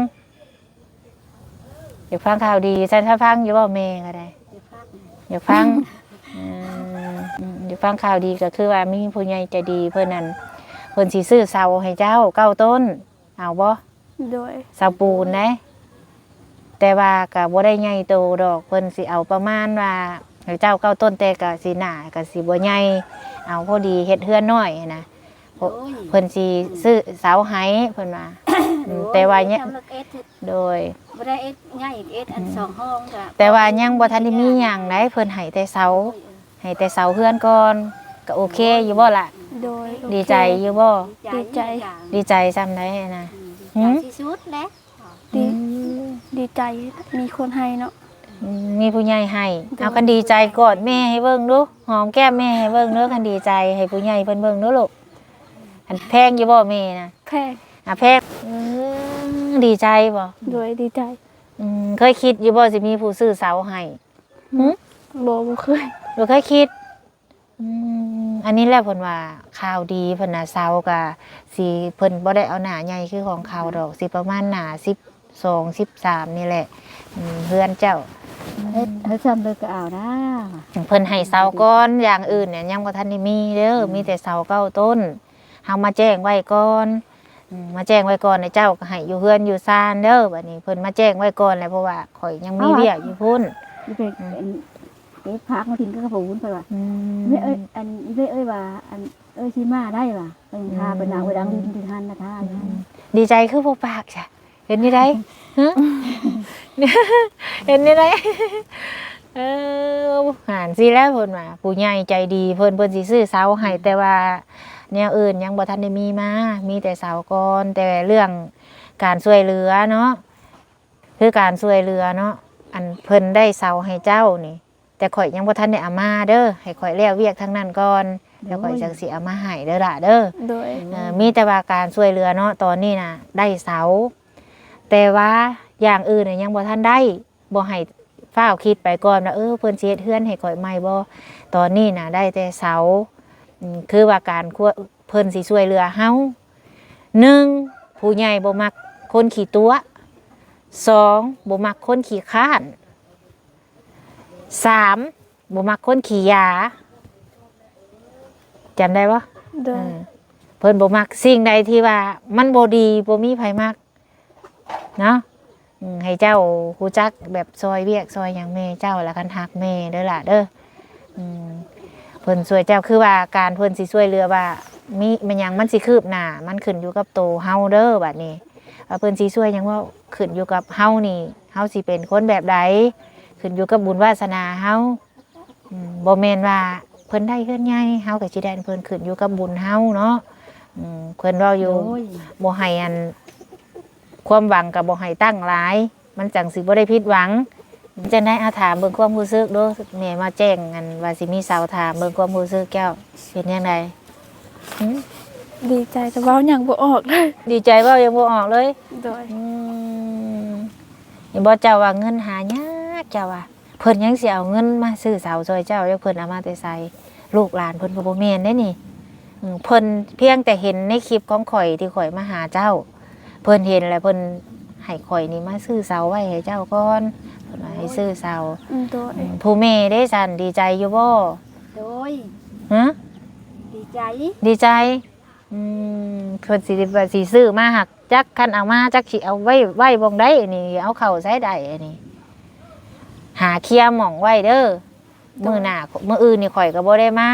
ຢາກຟັງຂ່າວດີ ຊັ້ນ ຖ້າຟັງຢູ່ບໍ່ ແມ່ກໍໄດ້ ຢາກຟັງ ຢາກຟັງ ອືມ ຢາກຟັງຂ່າວດີ ກໍຄືວ່າມີຜູ້ໃຫຍ່ໃຈດີເພິ່ນນັ້ນ ເພິ່ນຊິຊື້ເສົາໃຫ້ເຈົ້າເກົ້າຕົ້ນ ເອົາບໍ່? ໂດຍ ເສົາປູນເດ້ ແຕ່ວ່າກໍບໍ່ໄດ້ໃຫຍ່ໂຕດອກ ເພິ່ນຊິເອົາປະມານວ່າໃຫ້ເຈົ້າເກົ້າຕົ້ນ ແຕ່ກໍຊິໜ້າກໍຊິບໍ່ໃຫຍ່ ເອົາພໍດີເຮັດເຮືອນນ້ອຍຫັ້ນນະ. ໂອ້ຍ ເພິ່ນຊິຊື້ເສົາໃຫ້ ເພິ່ນວ່າ ອືມ ໂດຍ ແຕ່ວ່າຍັງ ໂດຍ ບໍ່ໄດ້ເຮັດໃຫຍ່ ເຮັດອັນ ອືມ ສອງຫ້ອງກໍ ແຕ່ວ່າຍັງບໍ່ທັນໄດ້ມີຫຍັງໃດ ເພິ່ນໃຫ້ແຕ່ເສົາ ໂດຍ ໃຫ້ແຕ່ເສົາເຮືອນກ່ອນ ກໍໂອເຄຢູ່ບໍ່ລະ? ໂດຍ ດີໃຈຢູ່ບໍ່? ດີໃຈ ດີໃຈ ດີໃຈສ່ຳໃດນະ? ອືມ ດີໃຈ ຫື? ທີ່ສຸດແຫຼະ ດີ ອືມ ດີໃຈ ມີຄົນໃຫ້ເນາະ ອືມ ມີຜູ້ໃຫຍ່ໃຫ້ ໂດຍ ເອົາ ຄັນດີໃຈກອດແມ່ໃຫ້ເບິ່ງດູ ຫອມແກ້ມແມ່ໃຫ້ເບິ່ງດູ ຄັນດີໃຈ ໃຫ້ຜູ້ໃຫຍ່ເພິ່ນເບິ່ງດູລູກ. ອັນແພງຢູ່ບໍ່ແມ່ນະ? ແພງ ອ່າ ແພງ ອືມ ດີໃຈບໍ່? ໂດຍ ດີໃຈ ອືມ ເຄີຍຄິດຢູ່ບໍ່ ຊິມີຜູ້ຊື້ເສົາໃຫ້? ຫຶ? ບໍ່ ບໍ່ເຄີຍ ບໍ່ເຄີຍຄິດ ອືມ ອັນນີ້ແຫຼະເພິ່ນວ່າຂ່າວດີເພິ່ນນະ ເສົາກໍຊິ ເພິ່ນບໍ່ໄດ້ເອົາໜ້າໃຫຍ່ຄືຂອງເຂົາດອກ ອືມ ຊິປະມານໜ້າສິບສອງ ສິບສາມນີ້ແຫຼະ ອືມ ເຮືອນເຈົ້າ ເຮັດໃຫ້ຊ່ຳເລີຍກໍເອົານະ ເພິ່ນໃຫ້ເສົາກ່ອນ ຢ່າງອື່ນນະຍັງບໍ່ທັນໄດ້ມີເດີ ອືມ ມີແຕ່ເສົາເກົ້າຕົ້ນ ເຮົາມາແຈ້ງໄວ້ກ່ອນ ອືມ ມາແຈ້ງໄວ້ກ່ອນ ແລ້ວເຈົ້າກໍໃຫ້ຢູ່ເຮືອນຢູ່ຊານເດີ ບັດນີ້ເພິ່ນມາແຈ້ງໄວ້ກ່ອນແລ້ວ ເພາະວ່າຂ້ອຍຍັງມີວຽກຢູ່ພຸ້ນ ເອົາ ຢູ່ເປັນ ອືມ ເກັບຜັກມາກິນກັບເຂົາພຸ້ນ ຂ້ອຍວ່າ ອືມ ແມ່ເອີຍ ອັນ ອີເອື້ອຍເອີຍວ່າ ອັນ ເອີຍຊິມາໄດ້ວ່າ ເອີຍ ອືມ ຖ້າໄປນາງໄວ້ດັງດິນທີ່ຫັ້ນນະ ຖ້າ ອືມ ດີໃຈຄືບໍ່ປາກຊະ ເຫັນນີ້ໄດ໋ ຮະ ເຫັນນີ້ໄດ໋ ເອີ ຫັ້ນຊິແລ້ວ ເພິ່ນວ່າຜູ້ໃຫຍ່ໃຈດີ ເພິ່ນ ເພິ່ນຊິຊື້ເສົາໃຫ້ ອືມ ແຕ່ວ່າແນວອື່ນຍັງບໍ່ທັນໄດ້ມີມາ ມີແຕ່ເສົາກ່ອນ ແຕ່ເລື່ອງການຊ່ວຍເຫຼືອເນາະ ຄືການຊ່ວຍເຫຼືອເນາະ ອັນເພິ່ນໄດ້ເສົາໃຫ້ເຈົ້ານີ້ ແຕ່ຂ້ອຍຍັງບໍ່ທັນໄດ້ເອົາມາເດີ ໃຫ້ຂ້ອຍແລ້ວວຽກທາງນັ້ນກ່ອນ ແລ້ວຂ້ອຍຈັ່ງຊິເອົາມາໃຫ້ເດີຫຼ້າເດີ. ໂດຍ ເອີ ມີແຕ່ວ່າການຊ່ວຍເຫຼືອເນາະ ຕອນນີ້ນະໄດ້ເສົາ ແຕ່ວ່າຢ່າງອື່ນນະຍັງບໍ່ທັນໄດ້. ບໍ່ໃຫ້ຟ້າວຄິດໄປກ່ອນວ່າ ເອີ ເພິ່ນຊິເຮັດເຮືອນໃຫ້ຂ້ອຍໃໝ່ບໍ່? ຕອນນີ້ນະໄດ້ແຕ່ເສົາ. ອືມ ຄືວ່າການ ເພິ່ນຊິຊ່ວຍເຫຼືອເຮົາ. ໜຶ່ງ ຜູ້ໃຫຍ່ບໍ່ມັກຄົນຂີ້ຕົວະ. ສອງ ບໍ່ມັກຄົນຂີ້ຄ້ານ. ສາມ ບໍ່ມັກຄົນຂີ້ຢາ. ຈຳໄດ້ບໍ່? ໂດຍ ເອີ ເພິ່ນບໍ່ມັກສິ່ງໃດທີ່ວ່າມັນບໍ່ດີ ບໍ່ມີໃຜມັກ. ເນາະ ອືມ ໃຫ້ເຈົ້າຮູ້ຈັກແບບຊ່ອຍວຽກຊ່ອຍຫຍັງແມ່ເຈົ້າ ລະຄັນຮັກແມ່ເດີຫຼ້າເດີ. ອືມ ເພິ່ນຊ່ວຍເຈົ້າ ຄືວ່າການເພິ່ນຊິຊ່ວຍເຫຼືອວ່າມີແມ່ນຫຍັງ ມັນຊິຄືບໜ້າ ມັນຂຶ້ນຢູ່ກັບໂຕເຮົາເດີ. ບາດນີ້ວ່າເພິ່ນຊິຊ່ວຍຫຍັງ ເວົ້າ ຂຶ້ນຢູ່ກັບເຮົານີ້ ເຮົາຊິເປັນຄົນແບບໃດ ຂຶ້ນຢູ່ກັບບຸນວາສະໜາເຮົາ. ອືມ ບໍ່ແມ່ນວ່າເພິ່ນໄດ້ເຮືອນໃຫຍ່ ເຮົາກໍຊິໄດ້ນຳເພິ່ນ ຂຶ້ນຢູ່ກັບບຸນເຮົາເນາະ. ອືມ ເພິ່ນເວົ້າຢູ່ ໂດຍ ບໍ່ໃຫ້ອັນ ຄວາມຫວັງກໍບໍ່ໃຫ້ຕັ້ງຫຼາຍ ມັນຈັ່ງຊິບໍ່ໄດ້ຜິດຫວັງ. ຈັ່ງໃດ ອາ ຖາມເບິ່ງຄວາມຮູ້ສຶກດູ ແມ່ມາແຈ້ງອັນວ່າຊິມີເສົາ ຖາມເບິ່ງຄວາມຮູ້ສຶກເຈົ້າເປັນຈັ່ງໃດ? ຫື? ດີໃຈ ແຕ່ເວົ້າຫຍັງບໍ່ອອກເລີຍ. ດີໃຈເວົ້າຫຍັງບໍ່ອອກເລີຍ? ໂດຍ ອືມ ເຫັນບໍ່ ເຈົ້າວ່າເງິນຫາຍາກ ເຈົ້າວ່າ ເພິ່ນຍັງຊິເອົາເງິນມາຊື້ເສົາຊ່ອຍເຈົ້າ ແລ້ວເພິ່ນເອົາມາແຕ່ໃສ? ລູກຫຼານເພິ່ນກໍບໍ່ແມ່ນເດ້ນີ້. ເພິ່ນພຽງແຕ່ເຫັນໃນຄລິບຂອງຂ້ອຍທີ່ຂ້ອຍມາຫາເຈົ້າ ເພິ່ນເຫັນແລ້ວເພິ່ນໃຫ້ຂ້ອຍນີ້ມາຊື້ເສົາໄວ້ໃຫ້ເຈົ້າກ່ອນ ເພິ່ນວ່າໃຫ້ຊື້ເສົາ. ອືມ ໂດຍ ອືມ ຜູ້ແມ່ເດ້ຊັ້ນ ດີໃຈຢູ່ບໍ່? ໂດຍ ຮະ? ດີໃຈ ດີໃຈ. ອືມ ເພິ່ນຊິວ່າຊິຊື້ມາ ຫາກຈັກຄັນເອົາມາ ຈັກຊິເອົາໄວ້ ໄວ້ບ່ອນໃດ ອັນນີ້ເອົາເຂົ້າໃສໄດ້ ອັນນີ້ຫາເຄຍໝ່ອງໄວ້ເດີ. ໂດຍ ມື້ໜ້າ ມື້ອື່ນນີ້ຂ້ອຍກໍບໍ່ໄດ້ມາ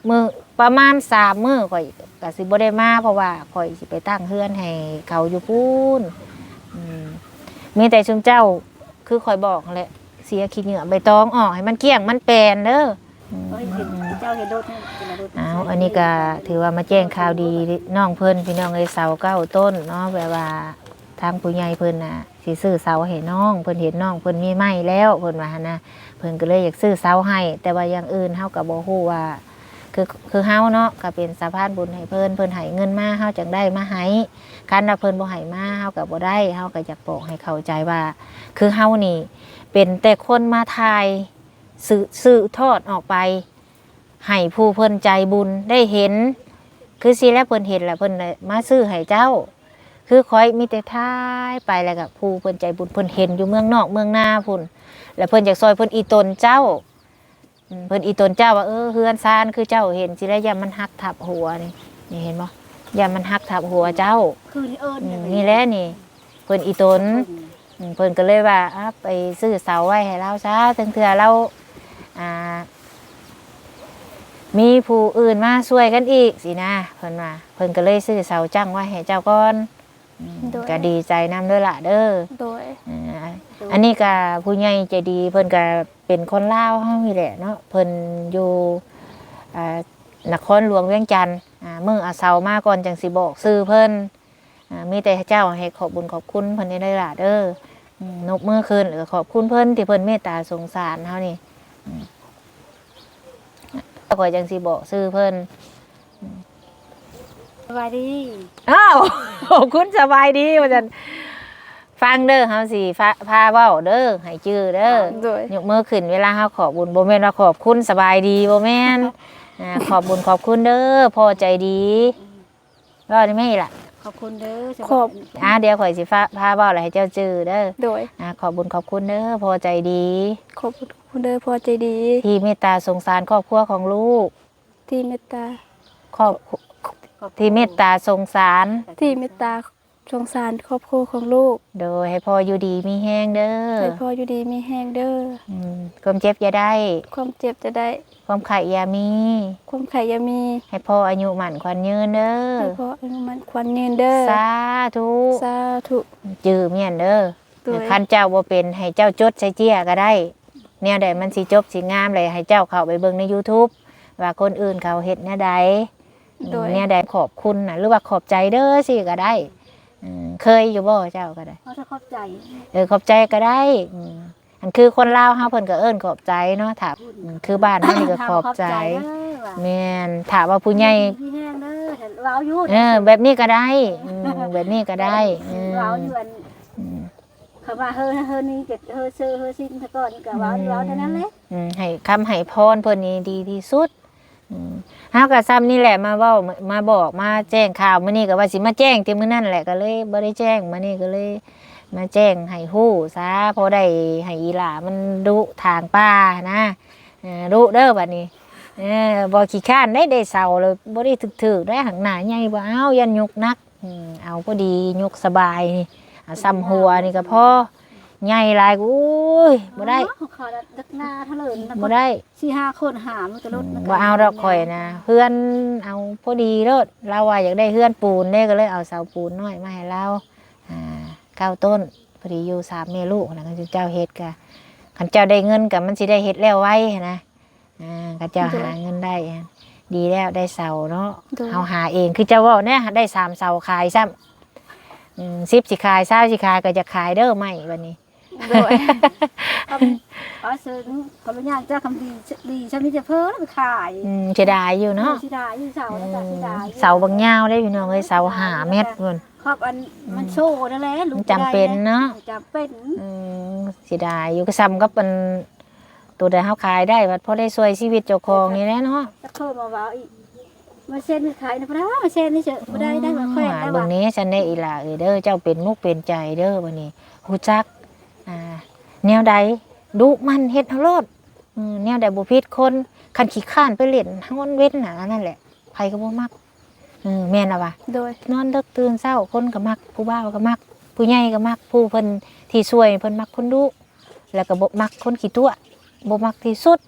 ມື້ ປະມານສາມມື້ຂ້ອຍກໍຊິບໍ່ໄດ້ມາ ເພາະວ່າຂ້ອຍຊິໄປຕັ້ງເຮືອນໃຫ້ເຂົາຢູ່ພຸ້ນ. ອືມ ມີແຕ່ຊຸມເຈົ້າ ຄືຂ້ອຍບອກຫັ້ນແຫຼະ ເສຍຂີ້ເຫຍື້ອໃບຕອງອອກໃຫ້ມັນກ້ຽງມັນແປນເດີ. ອືມ ເອີຍ ເຫັນເຈົ້າເຫັນໂດດ ເຫັນໂດດ. ອ້າວ ອັນນີ້ກໍຖືວ່າມາແຈ້ງຂ່າວດີນ້ອງເພິ່ນ ພີ່ນ້ອງເອີຍ ເສົາເກົ້າຕົ້ນເນາະ ແບບວ່າທາງຜູ້ໃຫຍ່ເພິ່ນນະຊິຊື້ເສົາໃຫ້ນ້ອງ ເພິ່ນເຫັນນ້ອງເພິ່ນມີໄມ້ແລ້ວ ເພິ່ນວ່າຫັ້ນນະ ເພິ່ນກໍເລີຍຢາກຊື້ເສົາໃຫ້. ແຕ່ວ່າຢ່າງອື່ນເຮົາກໍບໍ່ຮູ້ວ່າ ຄື ຄືເຮົາເນາະ ກໍເປັນສະພານບຸນໃຫ້ເພິ່ນ ເພິ່ນໃຫ້ເງິນມາ ເຮົາຈັ່ງໄດ້ມາໃຫ້. ຄັນວ່າເພິ່ນບໍ່ໃຫ້ມາ ເຮົາກໍບໍ່ໄດ້. ເຮົາກໍຢາກບອກໃຫ້ເຂົ້າໃຈວ່າ ຄືເຮົານີ້ເປັນແຕ່ຄົນມາຖ່າຍ ສືບ ສືບທອດອອກໄປໃຫ້ຜູ້ເພິ່ນໃຈບຸນໄດ້ເຫັນ. ຄືຊີ້ແລ້ວເພິ່ນເຫັນແລ້ວເພິ່ນມາຊື້ໃຫ້ເຈົ້າ. ຄືຂ້ອຍມີແຕ່ຖ່າຍໄປ ແລ້ວກໍຜູ້ເພິ່ນໃຈບຸນເພິ່ນເຫັນຢູ່ເມືອງນອກເມືອງນາພຸ້ນ ແລ້ວເພິ່ນຢາກຊ່ອຍ ເພິ່ນອີ່ຕົນເຈົ້າ. ອືມ ເພິ່ນອີ່ຕົນເຈົ້າວ່າ ເອີ ເຮືອນຊານຄືເຈົ້າເຫັນຊີ້ແລ້ວ ຢ້ານມັນຫັກທັບຫົວນີ້ ນີ້ເຫັນບໍ່? ຢ້ານມັນຫັກທັບຫົວເຈົ້າ. ຄືນີ້ເອີ້ນ ອືມ ນີ້ແຫຼະນີ້ ເພິ່ນອີ່ຕົນ. ອືມ ເພິ່ນກໍເລີຍວ່າ ອາ ໄປຊື້ເສົາໄວ້ໃຫ້ລາວຊະ ເຖິງເທື່ອລາວ ອ່າ ມີຜູ້ອື່ນມາຊ່ວຍກັນອີກຊີ້ນະ ເພິ່ນວ່າ. ເພິ່ນກໍເລີຍຊື້ເສົາຈັ້ງໄວ້ໃຫ້ເຈົ້າກ່ອນ. ອືມ ໂດຍ ກໍດີໃຈນຳເດີຫຼ້າເດີ. ໂດຍ ເອີ ອັນນີ້ກໍຜູ້ໃຫຍ່ໃຈດີ ເພິ່ນກໍເປັນຄົນລາວເຮົານີ້ແຫຼະເນາະ ເພິ່ນຢູ່ ອ່າ ນະຄອນຫຼວງວຽງຈັນ. ອ່າ ມື້ເອົາເສົາມາກ່ອນຈັ່ງຊິບອກຊື່ເພິ່ນ. ອ່າ ມີແຕ່ເຈົ້າໃຫ້ຂອບບຸນຂອບຄຸນເພິ່ນເດີຫຼ້າເດີ. ອືມ ຍົກມືຂຶ້ນ ແລ້ວກໍຂອບຄຸນເພິ່ນທີ່ເພິ່ນເມດຕາສົງສານເຮົານີ້. ອືມ ຂ້ອຍຈັ່ງຊິບອກຊື່ເພິ່ນ. ສະບາຍດີ. ອ້າວ ຂອບຄຸນ ສະບາຍດີວ່າຊັ້ນ. ຟັງເດີ ເຮົາຊິພາ ພາເວົ້າເດີ ໃຫ້ຈື່ເດີ. ໂດຍ ຍົກມືຂຶ້ນເວລາເຮົາຂອບບຸນ ບໍ່ແມ່ນວ່າຂອບຄຸນ ສະບາຍດີ ບໍ່ແມ່ນ. ອ່າ ຂອບບຸນຂອບຄຸນເດີ ພໍ່ໃຈດີ. ເວົ້າໄດ້ໄໝລະ? ຂອບຄຸນເດີ ຂອບ ອ່າ ດຽວຂ້ອຍຊິພາ ພາເວົ້າ ແລ້ວໃຫ້ເຈົ້າຈື່ເດີ. ໂດຍ ອ່າ ຂອບບຸນຂອບຄຸນເດີ ພໍ່ໃຈດີ. ຂອບຄຸນເດີ ພໍ່ໃຈດີ ທີ່ເມດຕາສົງສານຄອບຄົວຂອງລູກ. ທີ່ເມດຕາ ຂອບ ທີ່ເມດຕາສົງສານ ທີ່ເມດຕາສົງສານຄອບຄົວຂອງລູກ. ໂດຍ ໃຫ້ພໍ່ຢູ່ດີມີແຮງເດີ ໃຫ້ພໍ່ຢູ່ດີມີແຮງເດີ. ອືມ ຄວາມເຈັບຢ່າໄດ້ ຄວາມເຈັບຢ່າໄດ້ ຄວາມໄຂ້ຢ່າມີ ຄວາມໄຂ້ຢ່າມີ. ໃຫ້ພໍ່ອາຍຸໝັ້ນຂວັນຍືນເດີ ໃຫ້ພໍ່ອາຍຸໝັ້ນຂວັນຍືນເດີ. ສາທຸ ສາທຸ. ຈື່ແມ່ນເດີ. ໂດຍ ຄັນເຈົ້າບໍ່ເປັນ ໃຫ້ເຈົ້າຈົດໃສ່ເຈ້ຍກໍໄດ້. ແນວໃດມັນຊິຈົບຊິງາມ ແລ້ວໃຫ້ເຈົ້າເຂົ້າໄປເບິ່ງໃນຢູທູບວ່າຄົນອື່ນເຂົາເຮັດແນວໃດ. ໂດຍ ແນວໃດ ຂອບຄຸນນະ ຫຼືວ່າຂອບໃຈເດີ ຊີ້ກໍໄດ້. ອືມ ເຄີຍຢູ່ບໍ່ເຈົ້າກໍໄດ້? ເອີ ຂອບໃຈ ເອີ ຂອບໃຈກໍໄດ້. ອືມ ອັນຄືຄົນລາວເຮົາເພິ່ນກໍເອີ້ນຂອບໃຈເນາະ ຖ້າ ອືມ ຄືບ້ານເຮົານີ້ກໍຂອບໃຈ ຂອບໃຈເດີ. ແມ່ນ ຖ້າວ່າຜູ້ໃຫຍ່ ມີແຮງເດີ ເວົ້າຢູ່ ເອີ ແບບນີ້ກໍໄດ້ ອືມ ແບບນີ້ກໍໄດ້ ເອີ ເວົ້າຢູ່ ອັນ ອືມ ຄຳວ່າເຮີ ເຮີນີ້ຈະ ເຮີເຊີເຮີຊິນສະກ່ອນ ກໍເວົ້າ ອືມ ເວົ້າເທົ່ານັ້ນແຫຼະ ອືມ ໃຫ້ຄຳໃຫ້ພອນເພິ່ນນີ້ດີທີ່ສຸດ ອືມ ເຮົາກໍຊ່ຳນີ້ແຫຼະ ມາເວົ້າ ມາບອກ ມາແຈ້ງຂ່າວ ມື້ນີ້ກໍວ່າຊິມາແຈ້ງແຕ່ມື້ນັ້ນແຫຼະ ກໍເລີຍບໍ່ໄດ້ແຈ້ງ ມື້ນີ້ກໍເລີຍມາແຈ້ງໃຫ້ຮູ້ຊະ ພໍໄດ້ໃຫ້ອີ່ຫຼ້າມັນດຸຖາງປ່ານະ ເອີ ດຸເດີບັດນີ້ ເອີ ບໍ່ຂີ້ຄ້ານໄດ້ ໄດ້ເສົາແລ້ວບໍ່ໄດ້ຖືກໆ ໄດ້ ຫາກໜ້າໃຫຍ່ບໍ່ເອົາ ຢ້ານຍົກໜັກ ອືມ ເອົາພໍດີຍົກສະບາຍນີ້ ເອົາຊ່ຳຫົວນີ້ກໍພໍ ໃຫຍ່ຫຼາຍ ໂອ້ຍ ບໍ່ໄດ້ ເອົາ ຂອງເຂົາດັກໜ້າເທົ່າເລີນນະ ບໍ່ໄດ້ ສີ່ຫ້າຄົນຫາມນກໍລົດ ອືມ ນະ ບໍ່ເອົາດອກຂ້ອຍນະ ເຮືອນເອົາພໍດີໂລດ ລາວວ່າຢາກໄດ້ເຮືອນປູນເດ້ ກໍເລີຍເອົາເສົາປູນນ້ອຍມາໃຫ້ລາວ ອ່າ ເກົ້າຕົ້ນ ພໍດີຢູ່ສາມແມ່ລູກນະ ຄັນເຈົ້າເຮັດກະ ຄັນເຈົ້າໄດ້ເງິນກະມັນຊິໄດ້ເຮັດແລ້ວໄວຫັ້ນນະ ອ່າ ເຂົາເຈົ້າ ໂດຍ ຫາເງິນໄດ້ ອ່າ ດີແລ້ວໄດ້ເສົາເນາະ ໂດຍ ເຮົາຫາເອງ ຄືເຈົ້າເວົ້າແນ່ ໄດ້ສາມເສົາຂາຍຊ້ຳ ອືມ ສິບຊິຂາຍ ຊາວຊິຂາຍ ກໍຢາກຂາຍເດີໄມ້ບັດນີ້ ໂດຍ ຄຳ ຂໍເຊີນ ຂໍອະນຸຍາດເຈົ້າ ຄຳດີ ດີຊ່ຳນີ້ຈະເພີໄປຂາຍ ອືມ ເສຍດາຍຢູ່ເນາະ ເສຍດາຍຢູ່ເສົາ ອືມ ນະ ເສຍດາຍຢູ່ ເສົາບັກຍາວເດ້ພີ່ນ້ອງເອີຍ ເສົາຫ້າແມັດພຸ້ນ ຄອບອັນ ອືມ ມັນໂຊນັ້ນແຫຼະ ມັນຈຳເປັນເນາະ ຈຳເປັນ ອືມ ເສຍດາຍຢູ່ ກໍຊ່ຳກັບອັນ ໂຕໃດເຮົາຂາຍໄດ້ ບັດພໍໄດ້ຊ່ວຍຊີວິດເຈົ້າຂອງນີ້ແຫຼະເນາະ ຈັກໂທມາເວົ້າອີກ ມາເຊັນຂາຍນະ ບໍ່ໄດ້ວ່າມາເຊັນນີ້ເຊີ ບໍ່ໄດ້ ໄດ້ມາແຂວນ ອ່າ ແລ້ວ ເບິ່ງແນ່ ຊັ້ນແດ່ອີ່ຫຼ້າເອີຍເດີ ເຈົ້າເປັນມຸກເປັນໃຈເດີ ບັດນີ້ຮູ້ຈັກ ອ່າ ແນວໃດດຸມັນເຮັດເອົາໂລດ ອືມ ແນວໃດບໍ່ຜິດຄົນ ຄັນຂີ້ຄ້ານໄປຫຼິ້ນຮອນເວັນນະ ອັນນັ້ນແຫຼະ ໃຜກໍບໍ່ມັກ ເອີ ແມ່ນລະວະ ໂດຍ ນອນເດິກຕື່ນເຊົ້າ ຄົນກໍມັກ ຜູ້ບ່າວກໍມັກ ຜູ້ໃຫຍ່ກໍມັກ ຜູ້ເພິ່ນທີ່ຊ່ວຍເພິ່ນມັກຄົນດຸ ແລ້ວກໍບໍ່ມັກຄົນຂີ້ຕົວະ ບໍ່ມັກທີ່ສຸດ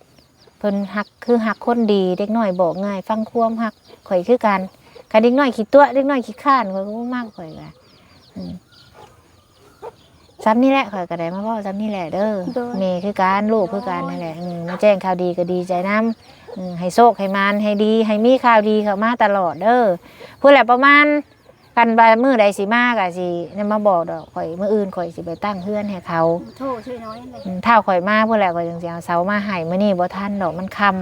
ເພິ່ນຮັກ ຄືຮັກຄົນດີ ເດັກນ້ອຍບອກງ່າຍ ຟັງຄວາມຮັກ ຂ້ອຍຄືກັນ ຄັນເດັກນ້ອຍຂີ້ຕົວະ ເດັກນ້ອຍຂີ້ຄ້ານ ຂ້ອຍກໍບໍ່ມັກ ຂ້ອຍກໍ ອືມ ຊ່ຳນີ້ແຫຼະ ຂ້ອຍກໍໄດ້ມາເວົ້າຊ່ຳນີ້ແຫຼະເດີ ໂດຍ ແມ່ຄືກັນ ລູກຄືກັນ ໂດຍ ນັ້ນແຫຼະ ເອີ ມາແຈ້ງຂ່າວດີກໍດີໃຈນຳ ເອີ ໃຫ້ໂຊກໃຫ້ໝານ ໃຫ້ດີ ໃຫ້ມີຂ່າວດີເຂົ້າມາຕະຫຼອດເດີ ພຸ້ນແຫຼະ ປະມານ ຄັນວ່າມື້ໃດຊິມາກໍຊິນຳມາບອກດອກ ຂ້ອຍ ມື້ອື່ນຂ້ອຍຊິໄປຕັ້ງເຮືອນໃຫ້ເຂົາ ໂທໃສ່ນ້ອຍເລີຍ ອືມ ຖ້າຂ້ອຍມາພຸ້ນແຫຼະ ຂ້ອຍຈຶ່ງຊິເອົາເສົາມາໃຫ້ ມື້ນີ້ບໍ່ທັນດອກ ມັນຄ່ຳ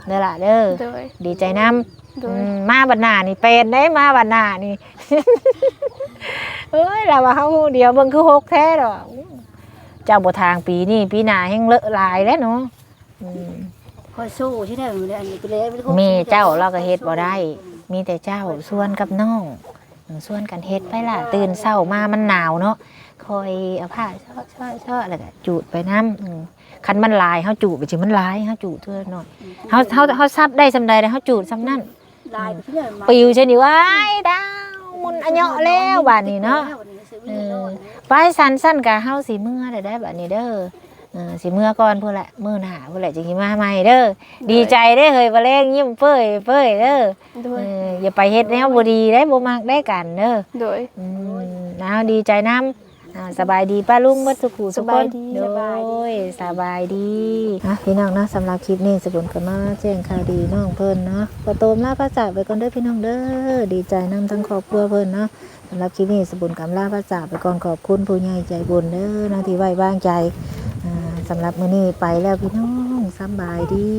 ເດີລະເດີ ໂດຍ ດີໃຈນຳ ໂດຍ ອືມ ມາບັດໜ້ານີ້ແປນເດ້ ມາບັດໜ້ານີ້ ເອີຍ ລາວວ່າເຮົາຮູ້ດຽວ ເບິ່ງຄືຫົກແທ້ດອກ ເຈົ້າບໍ່ທາງປີນີ້ ປີໜ້າແຮ່ງເລາະຫຼາຍແລ້ວເນາະ ອືມ ຂ້ອຍສູ້ຊິໄດ້ ອັນນີ້ໄປແລ້ວ ແມ່ເຈົ້າລາວກໍເຮັດບໍ່ໄດ້ ມີແຕ່ເຈົ້າຊວນກັບນ້ອງ ຊວນກັນເຮັດໄປລະ ຕື່ນເຊົ້າມາມັນໜາວເນາະ ຄ່ອຍເອົາຜ້າເຊາະໆໆ ແລ້ວກໍຈູດໄປນຳ ອືມ ຄັນມັນຫຼາຍເຮົາຈູດໄປຊິ ມັນຫຼາຍເຮົາຈູດເທື່ອໜ້ອຍ ເຮົາ ເຮົາ ເຮົາສັບໄດ້ສ່ຳໃດ ແລ້ວເຮົາຈູດສ່ຳນັ້ນ ຫຼາຍ ອືມ ໄປເທື່ອ ປິວຊະນີ້ ວ້າຍ ດາວ ໝຸ່ນອະເຍາະແລ້ວບາດນີ້ເນາະ ເອີ ໄປຊັ້ນ ຊັ້ນກະເຮົາຊິເມືອແລ້ວໄດ໋ບາດນີ້ເດີ ເອີ ຊິເມືອກ່ອນພຸ້ນແຫຼະ ມື້ໜ້າພຸ້ນແຫຼະ ຈຶ່ງຊິມາໃໝ່ເດີ ໂດຍ ດີໃຈເດ້ເຮີຍ ບໍ່ແລງຍິ້ມເປີ້ຍໆເດີ ໂດຍ ເອີ ຢ່າໄປເຮັດແນວບໍ່ດີໄດ໋ ບໍ່ມັກໄດ້ກັນເດີ ໂດຍ ອືມ ເອົາ ດີໃຈນຳ ອ່າ ສະບາຍດີປ້າລຸງເບິດທຸກຜູ້ທຸກຄົນ ສະບາຍດີ ໂດຍ ສະບາຍດີ ອ່ະ ພີ່ນ້ອງເນາະ ສຳລັບຄລິບນີ້ ສະບຸນກໍມາແຈ້ງຂ່າວດີນ້ອງເພິ່ນເນາະ ຂໍຕົວລາພາຈາກໄປກ່ອນເດີພີ່ນ້ອງເດີ ດີໃຈນຳທັງຄອບຄົວເພິ່ນເນາະ ສຳລັບຄລິບນີ້ ສະບຸນກໍລາພາຈາກໄປກ່ອນ ຂອບຄຸນຜູ້ໃຫຍ່ໃຈບຸນເດີເນາະ ທີ່ໄວ້ວາງໃຈ ອ່າ ສຳລັບມື້ນີ້ໄປແລ້ວພີ່ນ້ອງ ສຳບາຍດີ.